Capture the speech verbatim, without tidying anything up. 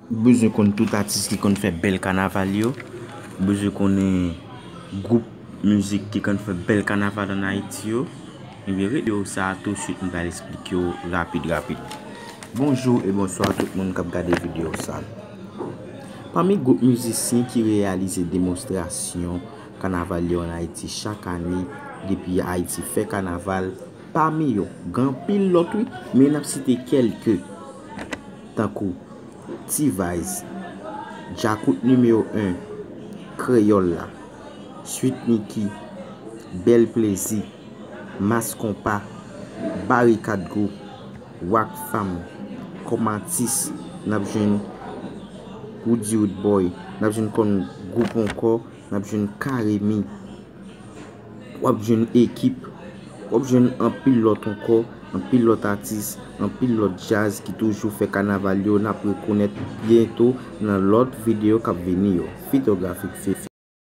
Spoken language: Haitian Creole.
Ou bezwen konn tout atis ki konn fè bèl kanaval yo. Ou bezwen konnen gwoup mizik ki konn fè bèl kanaval ann Ayiti yo. Ebyen, ret videyo sa a, touswit m pral esplike w rapid rapid. Bonjou e bonswa tout moun k ap gade videyo sa a. Pami gwoup mizisyen ki reyalize demonstrasyon kanaval yo ann Ayiti chak ane depi Ayiti fè kanaval, pami yo, gen anpil lòt wi, men n ap site kèlke, tankou T-Vice, Djakout nimewo en, Kreyòl la, Sweet Micky, Bèl Plezi, Mas Konpa, Barikad Group, Rock Fam, kòm atis, n ap jwenn Roody Roodboy, n ap jwenn kòm gwoup ankò, n ap jwenn Karemi, w ap jwenn Ekip, w ap jwenn anpil lòt ankò, anpil lòt atis, anpil lòt djaz ki toujou fè kanaval yo, n ap rekonèt byento nan lòt videyo k ap vini yo. Fitografik Fefe.